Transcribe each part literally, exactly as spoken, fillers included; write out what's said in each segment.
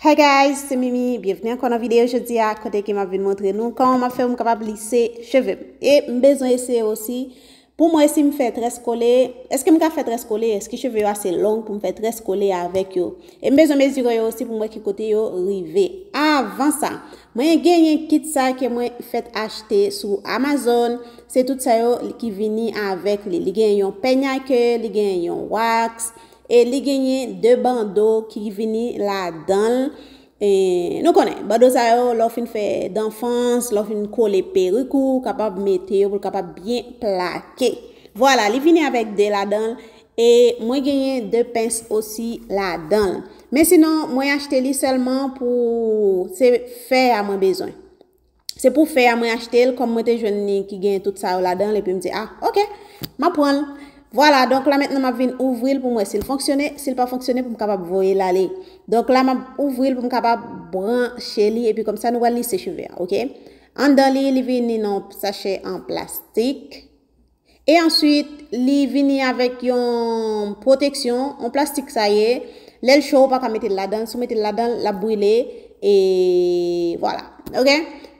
Hey guys, se Mimi, byenvni ankò nan videyo jodi a, kote ke m ap vin montre nou kòman m ap fè pou m kapab lise cheve m. E m bezwen eseye osi pou m wè si m fè très kole, èske m ka fè très kole, èske cheve yo ase long pou m fè très kole avèk yo. E m bezwen mezire yo osi pou m wè ki kote yo rive. Avan sa, mwen genyen kit sa ke mwen fèt achte sou Amazon. Se tout sa yo ki vini avèk li. Li genyen yon pènyake, li genyen yon wax, e li genyen de bando ki vini ladan l. E, nou konnen, bando sa yo, lè w fin fè danfans, lè w fin kole perik ou, ou kapab mete yo pou l kapab byen plake. Vwala, li vini avèk de ladan l, e mwen genyen de pens osi ladan l. Men sinon, mwen achte li sèlman pou, se fè a mwen bezwen. Se pou fè a mwen achte l, kòm mwen te jwenn li ki gen tout sa yo ladan l, epi m di, ah, ok, m ap pran l. Vwala, donk la mentnan m ap vin ouvri l pou m wè si l fonksyone, si l pa fonksyone pou m kapab voye l ale. Donk la m ap ouvri l pou m kapab branche li, epi kòmsa nou pral lise cheve a, ok? Anndan li, li vini nan yon sachè an plastik. E answit, li vini avèk yon pwoteksyon, yon plastik sa ye. Lè l cho, ou pa ka mete l ladan l. Si w mete l ladan l, l ap brile. E vwala. Ok?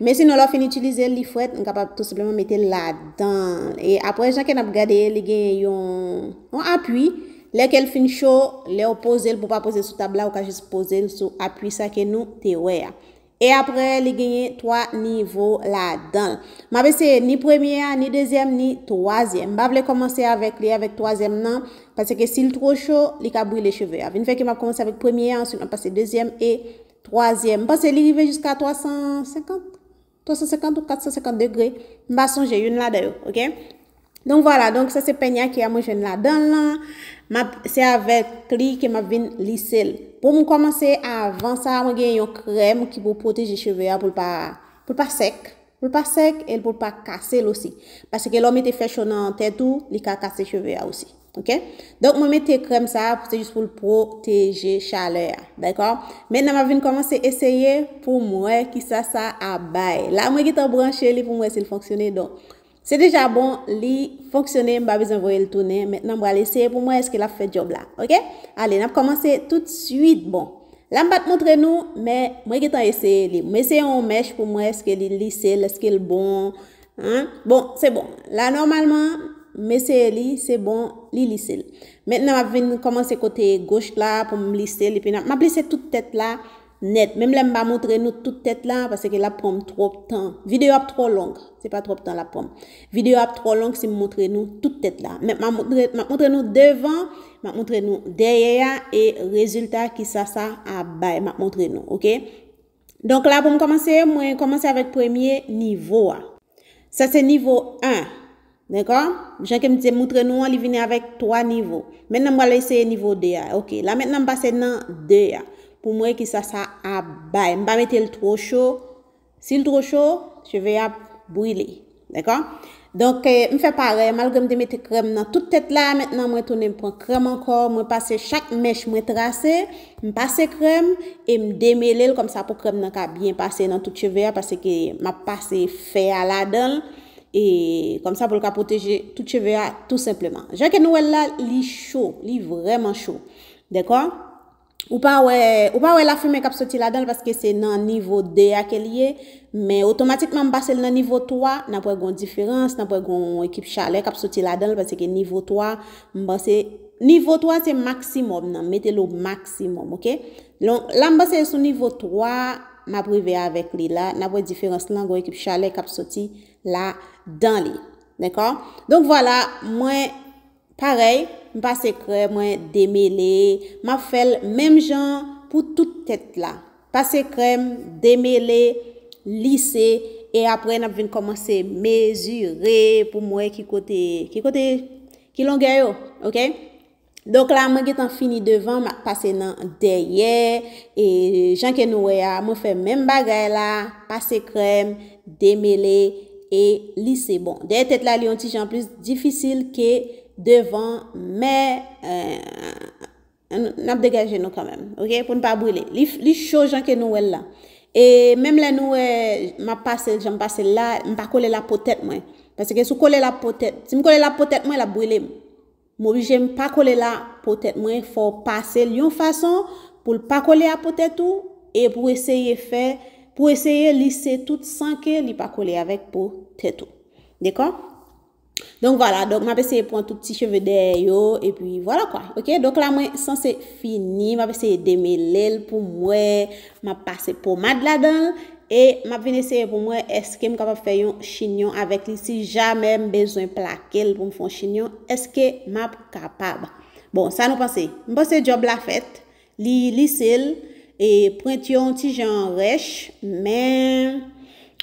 Men sinon, lè w fin itilize l, li frèt, m kapab tou senpleman mete l ladan l. E apre, jan ke n ap gade, li gen yon, yon apui. Lè ke l fin cho, lè w poze l, pou w pa poze l sou tab la, ou ka jis poze l sou apui sa ke nou te wè a. E apre, li genyen twa nivo ladan l. M ap eseye ni premye a, ni dezyèm, ni twazyèm. M pa vle kòmanse avèk li, avèk twazyèm nan, paske si l twò cho, li ka brile cheve a. Vin fè ke m ap kòmanse avèk premye a, answit m ap pase dezyèm e twazyèm. M panse li rive jiska twa san senkant, twa san senkant ou kat san senkant degre. M pa sonje, youn ladan yo, ok? Donk vwala, donk sa se pènyake a mwen jwenn ladan l lan. M ap, se avèk li ke m ap vin lise l. Pou m kòmanse, avan sa, mwen gen yon krèm ki pou pwoteje cheve a pou l pa, pou l pa sèk. Pou l pa sèk e pou l pa kase l osi. Paske lè w mete fè cho nan tèt ou, li ka kase cheve a osi. Ok? Donk mwen mete krèm sa a, se jis pou l pwoteje chalè a. Dakò? Mentnan m ap vin kòmanse eseye pou m wè kisa sa ap bay. La mwen gentan branche li pou m wè si l fonksyone. Donk, se deja bon, li fonksyone, m pa bezwen voye l tounen. Mentnan, m pral eseye pou m wè èske l ap fè djòb la. Ok? Ale, n ap kòmanse toutswit. Bon, la m pa t montre nou, men mwen gentan eseye li. M eseye yon mèch pou m wè èske li lise l, èske l bon. Hein? Bon, se bon. La, nòmalman, m eseye li, se bon, li lise l. Mentnan, m ap vin kòmanse kote goch la pou m lise l, epi n ap, m ap lise tout tèt la nèt. Menm lè m pa montre nou tout tèt la, paske l ap pran m twòp tan. Videyo ap twò long. Se pa twòp tan l ap pran m. Videyo ap twò long si m montre nou tout tèt la. Men m ap montre, m ap montre nou devan, m ap montre nou dèyè a, e rezilta kisa sa ap bay, m ap montre nou, ok? Donk la, pou m kòmanse, mwen kòmanse avèk premye nivo a. Sa se nivo en. Dakò? Jan ke m te montre nou an, li vini avèk twa nivo. Mentnan, m pral eseye nivo de a. Ok, la mentnan, m pase nan de a. Pou m wè kisa sa ap bay. M pa mete l twò cho. Si l twò cho, cheve a ap brile. Dakò? Donk, eh, m fè parèy, malgre m te mete krèm nan tout tèt la, mentnan mwen tounen m pran krèm ankò, mwen pase chak mèch mwen trase, m pase krèm e m demele l kòmsa pou krèm nan ka byen pase nan tout cheve a, paske m ap pase fè a ladan l, e kòmsa pou l ka pwoteje tout cheve a tou senpleman. Jan ke nou wè l la, li cho, li vrèman cho. Dakò? Ou pa wè, ou pa wè lafimen k ap soti ladan l paske se nan nivo de a ke l ye, men otomatikman m pase l nan nivo twa, n ap wè gon diferans, n ap wè gon ekip chalè k ap soti ladan l paske nivo twa, m panse, nivo twa se maksimòm nan, mete l o maksimòm, ok? Donk, la m panse sou nivo twa, m ap rive avèk li la, n ap wè diferans lan, gon ekip chalè k ap soti ladan li. Dakò? Donk, vwala, mwen Parèy, m pase krèm mwen, demele, m ap fè l menm jan pou tout tèt la. Pase krèm, demele, lise, e apre n ap vin kòmanse mezire pou m wè ki kote, ki kote, ki longè yo, ok? Donk la, mwen gentan fini devan, m ap pase nan dèyè, e jan ke nou wè a, mwen fè menm bagay la, pase krèm, demele, e lise. Bon, dèyè tèt la, li yon ti jan plis difisil ke devan, men, eh, n, n ap degaje nou kanmenm, ok? Pou n pa brile. Li, li cho jan ke nou wè l la. E menm lè nou wè m ap pase l, jan m pase l la, m pa kole l a po tèt mwen. Paske si w kole l a po tèt, si m kole l a po tèt mwen, l ap brile m. M oblije m pa kole l a po tèt mwen, fò w pase l yon fason pou l pa kole a po tèt ou, e pou eseye fè, pou eseye lise tout san ke li pa kole avèk po tèt ou. Dakò? Donk vwala, donk m ap eseye pran tout ti cheve dèyè yo, epi vwala kwa. Oke, donk la mwen sanse fini, m ap eseye demele l pou m wè, m ap pase pomad ladan l, e m ap vin eseye pou m wè èske m kapab fè yon chinyon avèk li, si jamè m bezwen plake l pou m fè yon chinyon, èske m ap kapab? Bon, sa nou panse? M panse djòb la fèt, li lise l, e pwent yo yon ti jan rèch, men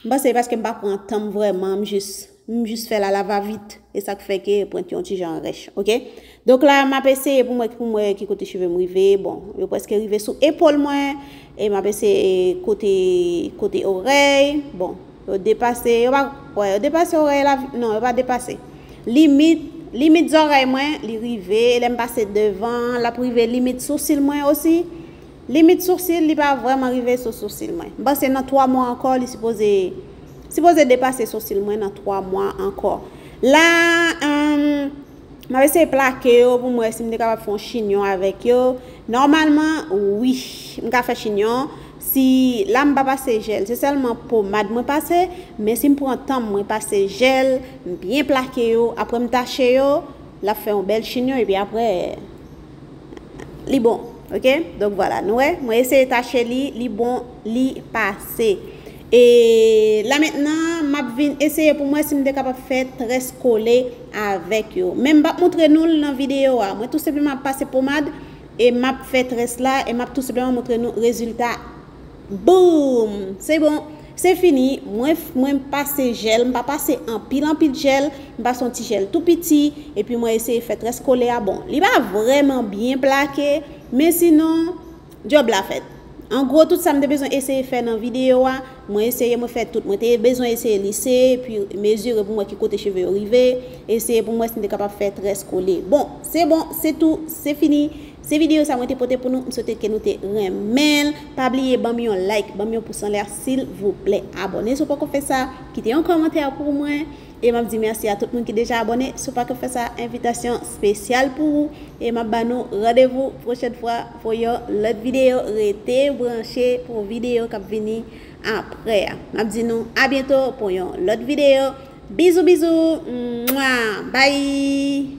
m panse paske m pa pran tan m vrèman, m jis, m jis fè l alavavit, e sa k fè ke pwent yo yon ti jan rèch, oke? Donk la, m ap eseye pou m wè, pou m wè ki kote cheve m rive, bon, yo prèske rive sou epòl mwen, e m ap eseye kote, kote orèy, bon, yo depase, yo pa, wè, yo depase orèy la, non, yo pa depase. Limit, limit zòrèy mwen, li rive, e lè m pase devan, l ap rive limit sousil mwen osi. Limit sousil, li pa vrèman rive sou sousil mwen. M panse nan twa mwa ankò, li sipoze, sipoze depase sousil mwen nan twa mwa ankò. La, um, m ap eseye plake yo pou m wè si m te kapab fè yon chinyon avèk yo. Nòmalman, wi, m ka fè chinyon. Si la m pa pase jèl, se sèlman pomad mwen pase, men si m pran tan m, mwen pase jèl, m byen plake yo, apre m tache yo, l ap fè yon bèl chinyon, epi apre, li bon, oke? Donk vwala, nou wè, mwen eseye tache li, li bon, li pase. E la mentnan, m ap vin eseye pou m wè si m te kapab fè très kole avèk yo. Men m p ap montre nou l nan videyo a. Mwen tou senpleman ap pase pomad e m ap fè très la e m ap tou senpleman montre nou rezilta. Boom! Se bon. Se fini. Mwen, mwen pase jèl. M pa pase anpil, anpil jèl. M pase yon ti jèl tou piti. Epi mwen eseye fè très kole a. Bon, li pa vrèman byen plake. Men sinon, djòb la fèt. An gwo, tout sa m te bezwen eseye fè nan videyo a, mwen eseye, mwen fè tout. Mwen te bezwen eseye lise, epi mezire pou m wè ki kote cheve yo rive, eseye pou m wè si m te kapab fè très kole. Bon, se bon, se tou, se fini. Se videyo sa mwen te pote pou nou. M swete ke nou te renmen l. Pa bliye ban m yon like, ban m yon pous anlè, silvouplè. Abòne si w poko fè sa. Kite yon kòmantè pou mwen. E m ap di mèsi a tout moun ki deja abòne. Si w poko fè sa, envitasyon espesyal pou ou. E m ap ba nou randevou pwochèn fwa pou yon lòt videyo. Rete branche pou videyo k ap vini apre a. M ap di nou a byento pou yon lòt videyo. Bizou, bizou. Mwa. Bye.